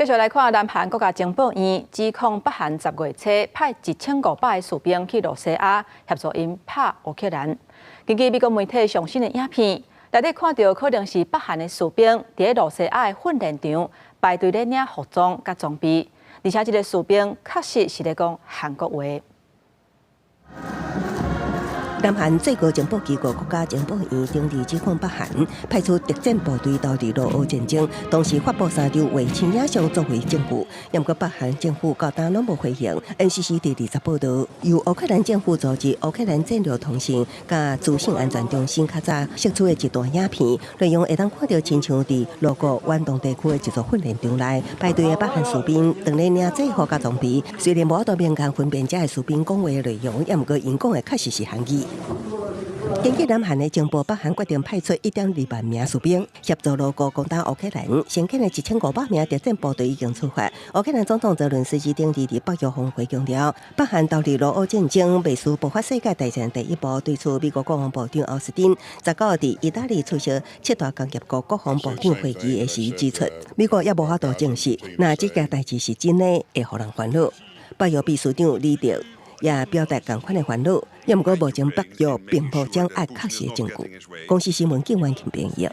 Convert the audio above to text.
繼續來看南韓國家情報院指控北韓10月初派1500個士兵去露西亞協助𪜶拍烏克蘭。根據美國媒體上新的影片，內底看著可能是北韓的士兵佇咧露西亞的訓練場排隊咧領服裝佮裝備，而且這个士兵確實是咧講韓國話。南韓最高情報機構國家情報院頂日指控北韓派出特戰部隊投入俄烏戰爭，同時發布三張衛星影像作為證據。毋過北韓政府到今攏無回應。NCC 佇20報道，由烏克蘭政府組織烏克蘭戰略通信佮資訊安全中心較早釋出的一段影片，內容會當看著親像佇俄國遠東地區的一座訓練場內排隊的北韓士兵，當咧領制服佮裝備。雖然無法度明確分辨這个士兵講話的內容，毋過𪜶講的確實是韓語。根據南韓的情報，北韓決定派出1.2萬名士兵協助俄國攻打烏克蘭。先遣的1500名特戰部隊已經出發。烏克蘭總統澤倫斯基頂日佇北約峰會強調，北韓投入俄烏戰爭，袂輸爆發世界大戰第一步。對此，美國國防部長奧斯汀19佇意大利出席七大工業國國防部長會議的時指出，美國猶無法度證實，若這件代誌是真的，會予人煩惱。北約秘書長李德也表達仝款的煩惱，毋過目前北約並無掌握確實的證據。公視新聞警員編譯。